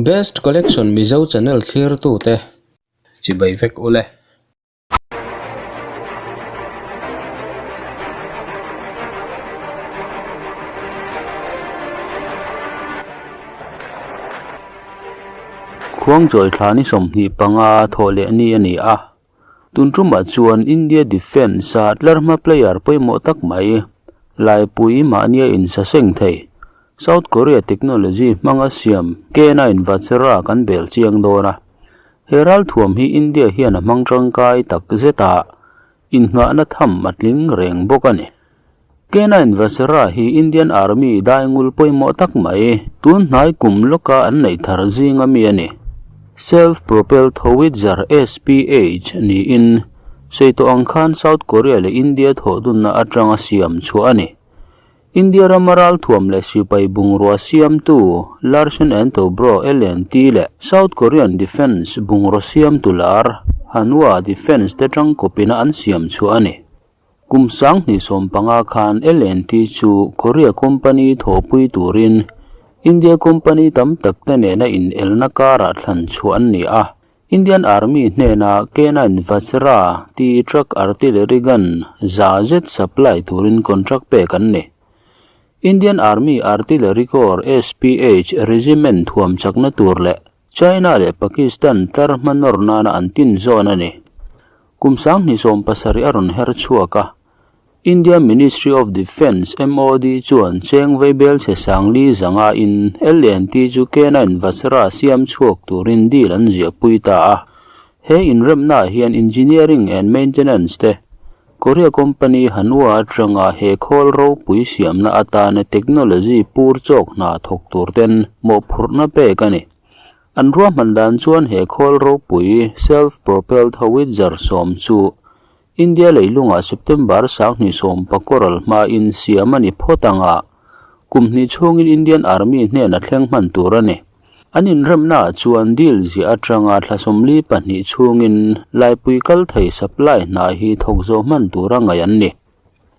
Best Collection Mizo channel thlirtute chibai vek ule. Khuangchawi thla ni 25 thawh leh ni a ni a, tun tumah chuan India defence a tlarhma player pawimawh tak mai Laipui mahnia insaseng thei South Korea technology hmanga siam K9 Vajra kan bel chiang dawn a, he ralthuam hi India hian a hmang tangkai tak zet a, inngahna tham a tling reng bawk a ni. K9 Vajra hi Indian Army daingul pawimawh tak mai, tun hnai kum lawka an neih thar zinga mi a ni. Self-propelled howitzer, SPH, niin, sawi tawh ang khan South Korea leh India thawhdunna atanga siam chhuah a ni. India rama ralthuam leh sipai bungrua siamtu Larsen and Toubro, LNT, leh South Korean Defence bungraw siamtu lar Hanwha Defence te tangkawpina an siam chhuah a ni. Kum 2015 khan L&T chu Korea company thawhpui turin India company tam tak te nena inelna karah thlan chhuah an ni a. Indian Army hnena K9 Vajra T truck artillery gun za zet supply turin contract pek an ni. Indian Army Artillery Corps SPH Regiment thuam chakna tur leh China leh Pakistan tlar hma nawr nana an tin zawn a ni. Kum 2017 a rawn her chhuak a, India Ministry of Defence, MOD, chuan cheng veibel chhe sang li zanga in L&T chu K9 Vajra siam chhuak turin deal an ziahpui ta a. He inremnaah hian engineering and maintenance te, Korea company Hanwha atanga he khawl ropui siamna atana technology pur chawk hna thawk tur ten mawhphurhna pek a ni. An ruahman dan chuan he khawl ropui self-propelled howitzer 10 chu India leilungah September 2014 hmain siam a ni phawt anga kum hnih chhungin Indian Army hnena thleng hman tur a ni. An inremnaah chuan deal ziah atanga thla 42 chhungin laipui kal thei supply hna hi thawk zawh hman tura ngaih an ni.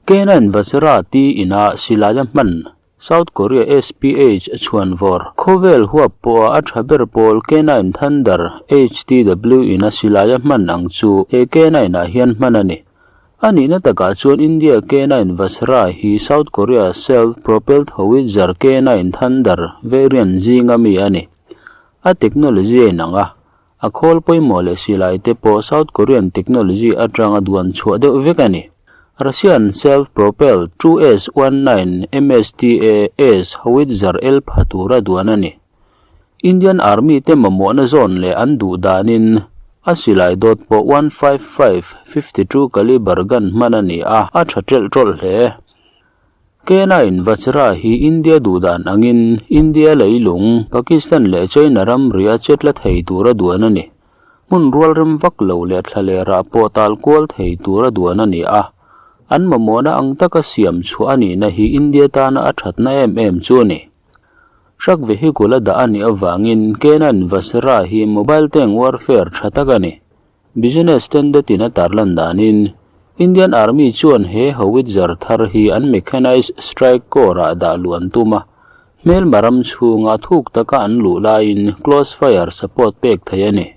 K9 Vajra ti ina silaia hman South Korea SPH chhuanvawr khawvel huap pawha a tha ber pawl K9 Thunder HTW ina silaia hman ang chu he K9 ah hian hman a ni. A nihna takah chuan India K9 Vajra hi South Korea self-propelled howitzer K9 Thunder variant zinga mi a ni. A technology a inang a, a khawl pawimawh leh silai te pawh South Korean technology atanga duan chhuah deuh vek a ni. Russian self-propelled 2S-19 MSTA-S howitzer el pha tura duan a ni. Indian Army te mamawhna zawn leh an duh danin a silai dawt pawh 155 52 caliber gun hman a ni a, a tha ṭelh ṭawlh hle. K9 Vajra hi India duh dan angin India leilung, Pakistan leh China ramri a chetla thei tura duan a ni. Hmun rual rem vak lo leh thla leh rah pawh tal kual thei tura duan a ni a. An mamawhna ang taka siam chhuah a nihna hi India tana a thatna em em chu a ni. Truck vehicle a dah a nih avangin K9 Vajra hi mobile tank warfare tha tak a ni. Business Standard in a tarlan danin Indian Army chuan he howitzer thar hi an Mechanized Strike Corps ah dah luh an tum a, hmelma ram chhunga thuk taka an luh laiin close fire support pek thei a ni.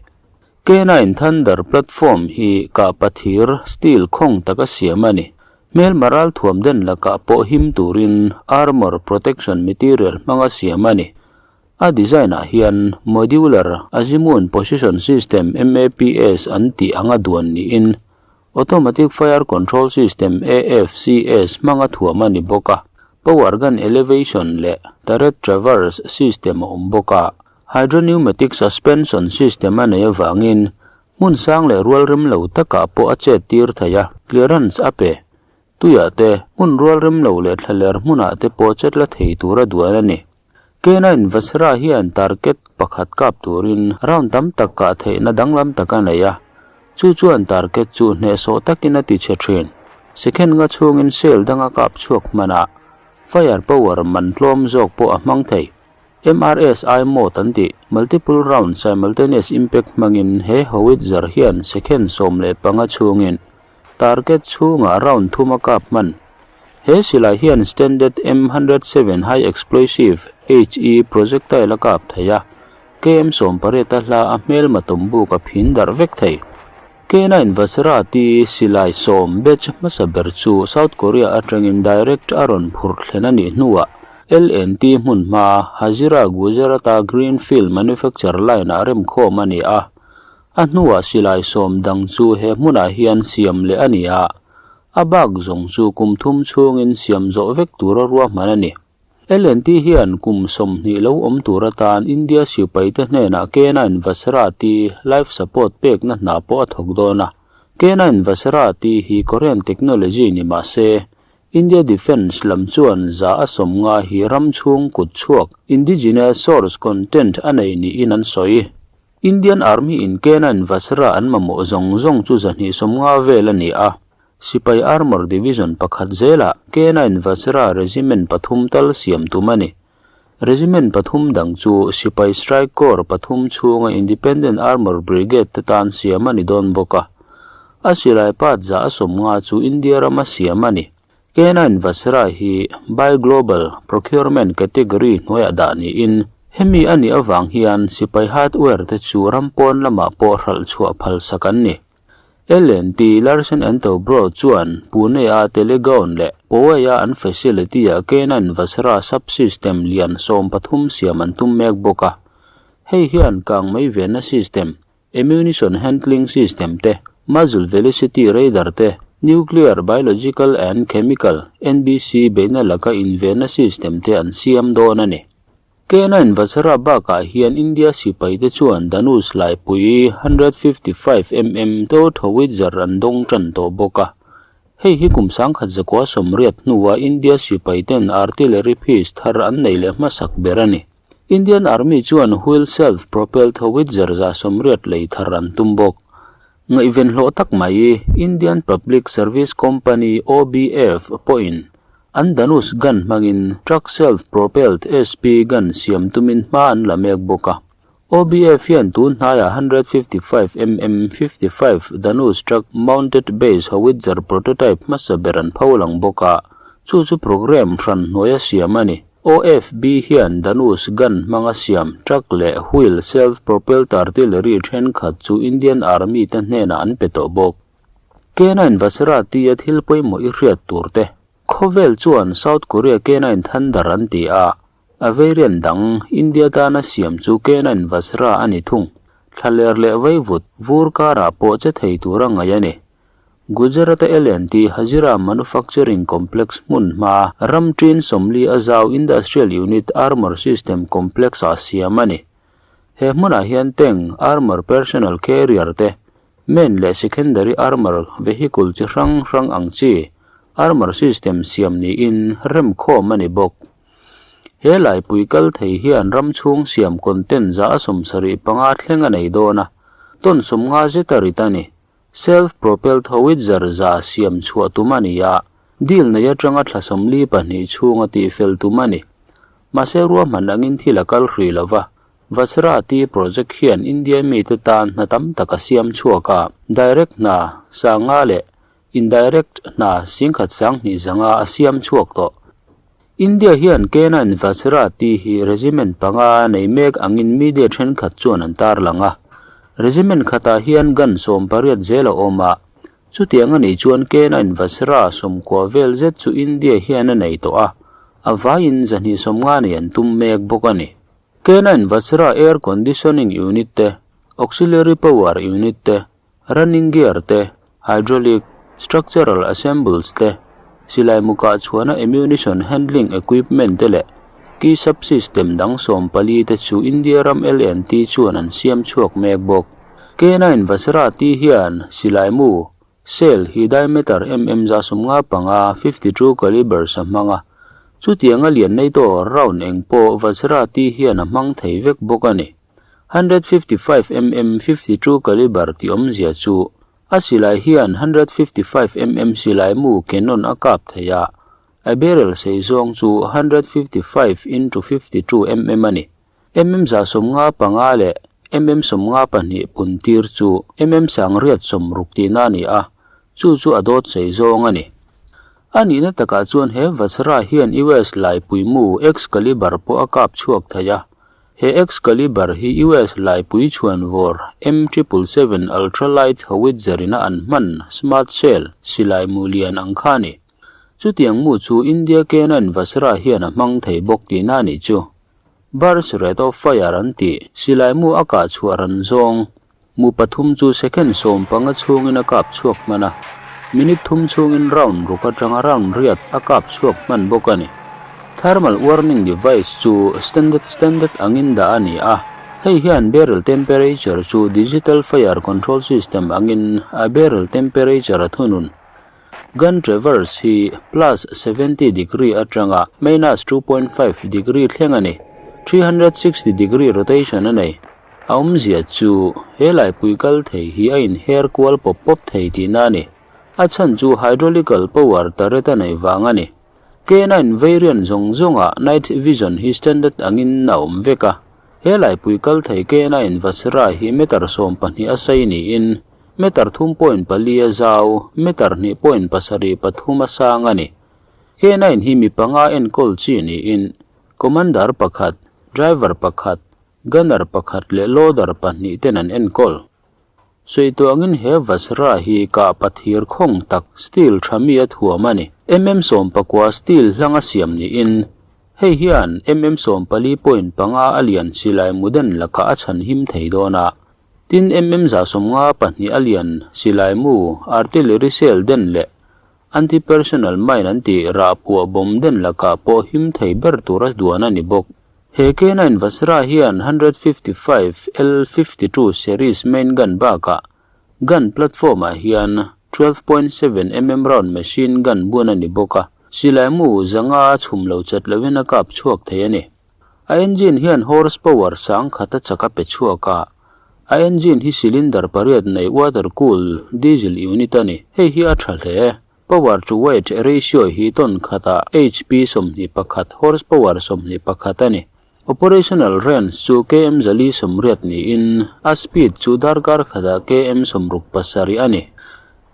K9 Thunder platform hi kah pathir, steel, khawng taka siam a ni. Hmelma ralthuam den lakah pawh him turin armour protection material hmanga siam a ni. A design ah hian Modular Azimuth Position System, MAPS, an tih anga duan niin Automatic Fire Control System, AFCS, hmanga thuam a ni bawk a. Power Gun Elevation leh Turret Traverse System a awm bawk a. Hydropneumatic Suspension System a nei avangin hmun sang leh rual rem lo takah pawh a chet tir thei a, clearance a pe. Tuiah te, hmun rual rem lo leh thlaler hmunah te pawh chet la thei tura duan a ni. K9 Vajra hian target pakhat kap turin round tam tak kah theihna danglam tak a nei a, chu chuan target chu hnehsawh takin a ti chhe thin. Second nga chhungin shell danga kap chhuak hmanah fire power man tlawm zawk pawh a hmang thei. MRSI mode an tih, multiple round simultaneous impact hmangin he howitzer hian second 15 chhungin target chhungah round thum a kap hman. He silai hian standard M107 high explosive, HE, projectile a kap thei a. KM 18 a hla a hmelma tawmbuk a phin darh vek thei. K9 Vajra-ti silai sawm batch hmasa ber chu South Korea atangin direct a rawn phurh thlen a nih hnuah LNT hmunhma Hazira Gujarat-a Greenfield Manufacture Line-ah remkhawm a ni a. A hnuah silai sawm dang chu he hmunah hian siam leh a ni a, a bak zawng chu kum thum chhungin siam zawh vek tura ruahman a ni. LNT hian kum 20 lo awm tur atan India sipaite hnenah K9 Vajra-ti life support pekna hna pawh a thawk dawn a. K9 Vajra-ti hi Korean technology ni mah se, India Defence lam chuan za a 50 hi ram chhung kut chhuak indigenous source content a nei niin an sawi. Indian Army in K9 Vajra an mamawh zawng zawng chu 250 vel a ni a. Sipai Armour Division pakhat zelah K9 Vajra Regiment pathum tal siam tum a ni. Regiment pathum dang chu Sipai Strike Corps pathum chhunga Independent Armour Brigade te tan siam a ni dawn bawk a. A silai pat za a 50 chu India rama siam a ni. K9 Vajra hi Buy Global Procurement category hnuaiah dah niin hemi a nih avang hian sipai hardware te chu ram pawn lamah pawh hralh chhuah phalsak an ni. LNT Larsen and Toubro chuan Pune-a Telegaon leh Powai-a an facility-ah K9 Vajra sub-system lian 13 siam an tum mek bawk a. Hei hian kang mai venna system, ammunition handling system te, muzzle velocity radar te, nuclear, biological and chemical, NBC, beihna laka invenna system te an siam dawn a ni. K9 Vajra bakah hian India sipaite chuan Dhanush laipui 155 mm towed howitzer an dawng tan tawh bawk a. Hei hi kum 1980 hnua India sipaiten artillery piece thar an nei leh hmasak ber a ni. Indian Army chuan wheel self-propelled howitzer 180 lei thar an tum bawk. Ngaihven hlawh tak mai Indian Public Service Company, OBF, pawhin an Dhanush gun hmangin truck self-propelled SP gun siam tumin hma an la mek bawk a. OBF hian tun hnaiah 155 mm 55 Dhanush truck mounted base howitzer prototype hmasa ber an pho lang bawk a, chu chu program hran hnuaia siam a ni. OFB hian Dhanush gun hmanga siam truck leh wheel self-propelled artillery thenkhat chu Indian Army te hnenah an pe tawh bawk. K9 Vajra tia thil pawimawh i hriat tur te. Khawvel chuan South Korea K9 Thunder an ti a, a variant dang India tana siam chu K9 Vajra a ni thung. Thlaler leh vaivut vur karah pawh che thei tura ngaih a ni. Gujarat-a L&T Hazira Manufacturing Complex hmun hma ram ṭin 40 a zau Industrial Unit Armour System Complex-ah siam a ni. He hmunah hian tank, armour personnel carrier te, Main leh secondary armour vehicle chi hrang hrang ang chi armour system siam niin remkhawm a ni bawk. He laipui kal thei hian ram chhung siam content za a 75 thleng a nei dawn a, ton 50 zet a rit a ni. Self-propelled howitzer za siam chhuah tum a ni a, deal nei atanga thla 42 chhunga tihfel tum a ni. Mahse ruahman angin thil a kal hrih lova, Vajra T project hian India mite tan hna tam tak a siam chhuak a, direct hna 5,000 leh indirect hna 1,200 a siam chhuak tawh. India hian K9 Vajra T hi regiment panga nei mek angin media thenkhat chuan an tarlang a. Regiment khatah hian gun 18 zel a awm a, chutiang a nih chuan K9 Vajra 90 vel zet chu India hian a nei tawh a, a vaiin 250 nei an tum mek bawk a ni. K9 Vajra air conditioning unit te, auxiliary power unit te, running gear te, hydraulic, structural assembles te, silai mukah chhuahna ammunition handling equipment te leh key subsystem dang 14 te chu India ram L&T chuan an siam chhuak mek bawk. K9 Vajra tih hian silai mu, shell, hi diameter mm 155, 52 calibre sa hmang a, chutianga lian nei tawh round eng pawh Vajra tih hian a hmang thei vek bawk a ni. 155 mm 52 calibre tih awmzia chu a silai hian 155 mm silai mu cannon a kap thei a, a barrel sei zawng chu 155 into 52 mm a ni. Mm 155 leh mm 52 pun tir chu mm 160 tihna a ni a, chu chu a dawt sei zawng a ni. A nihna takah chuan he Vajra hian US laipui mu Excalibur pawh a kap chhuak thei a. He Excalibur hi US laipui chhuanvawr M triple seven Ultralight Howitzer ina an hman Smart Shell silai mu lian ang kha a ni. Chutiang mu chu India K9 Vajra hian a hmang thei bawk tihna a nih chu. Burst rate of fire an tih silai mu a kah chhuah ran zawng mu pathum chu second 15 chhungin a kap chhuak hman a, minute thum chhungin round ruk atanga round riat a kap chhuak hman bawk a ni. Thermal warning device chu standard standard angin dah a ni a, hei hian barrel temperature chu digital fire control system angin a barrel temperature a thunun. Gun traverse hi plus 70 degree atanga minus 2.5 degree thleng a ni. 360 degree rotation a nei. A awmzia chu he laipui kal thei hi a inher kual pawp pawp thei tihna a ni. A chhan chu hydraulical power turret a neih vang a ni. K9 variant zawng zawngah night vision hi standard angin a awm vek a. He laipui kal thei K9 Vajra hi meter 12 a sei niin meter 3.4 a zau, meter 2.73 a sang a ni. K9 hi mi panga enkawl chi niin commander pakhat, driver pakhat, gunner pakhat leh loader pahnih ten an enkawl. Sawi he Vajra hi kah pathir khawng tak steel tha mi a thuam a ni. MM 19 steel hlang a siam niin hei hian MM 14.5 a lian silai muden laka a chhan him thei dawn a. Tin MM 152 a lian silai mu artillery shell den leh anti-personnel mine an ti rah puah bawm den laka pawh him thei ber tur a duan a ni bawk. He K9 Vajra hian 155 L52 series main gun bakah gun platform ah hian 12.7 mm round machine gun bun a ni bawk a, silai mu zanga chhum lo chat lovin a kap chhuak thei a ni. A engine hian horsepower sang khat a chak a pe chhuak a, a engine hi cylinder pariat nei water cool diesel unit a ni. Hei hi a tha hle. Power to weight ratio hi ton khatah HP 21 horsepower 21 a ni. Operational range chu km zali sawmriat niin a speed chu darkar khatah km 67 a ni.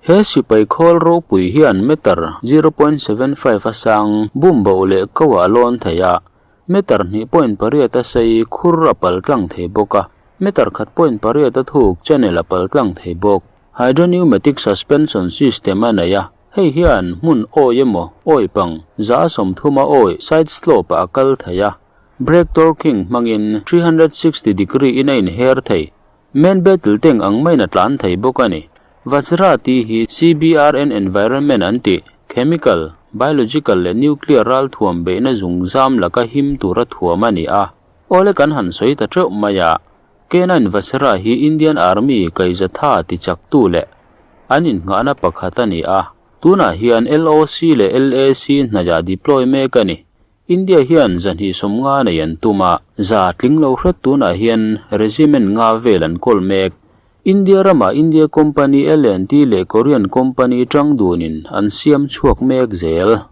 He sipai khawl ropui hian meter 0.75 a sang bum bo leh ko ah lawn thei a, meter 2.8 a sei khur a pal tlang thei bawk a, meter 1.8 a thuk channel a pal tlang thei bawk. Hydropneumatic suspension system a nei a, hei hian hmun awi emaw awi pang za 30 a awi side slope ah a kal thei a, brake torquing hmangin 360 degree in a inher thei. Main battle tank ang maiin a tlan thei bawk a ni. Vajra tih hi CBRN environment an tih, chemical, biological leh nuclear ral thuam beihna zung zam laka him tura thuam a ni a. Awle kan han sawi ta teuh mai a, K9 Vajra hi Indian Army kaihzatha ti chak tu leh an inngahna pakhat a ni a, tunah hian LOC leh LAC hnaiah deploy mek a ni. India hian 250 nei an tum a, za tling lo hret tunah hian regiment nga vel an kawl mek. India ramah India company L&T leh Korean company tang dunin an siam chhuak mek zel.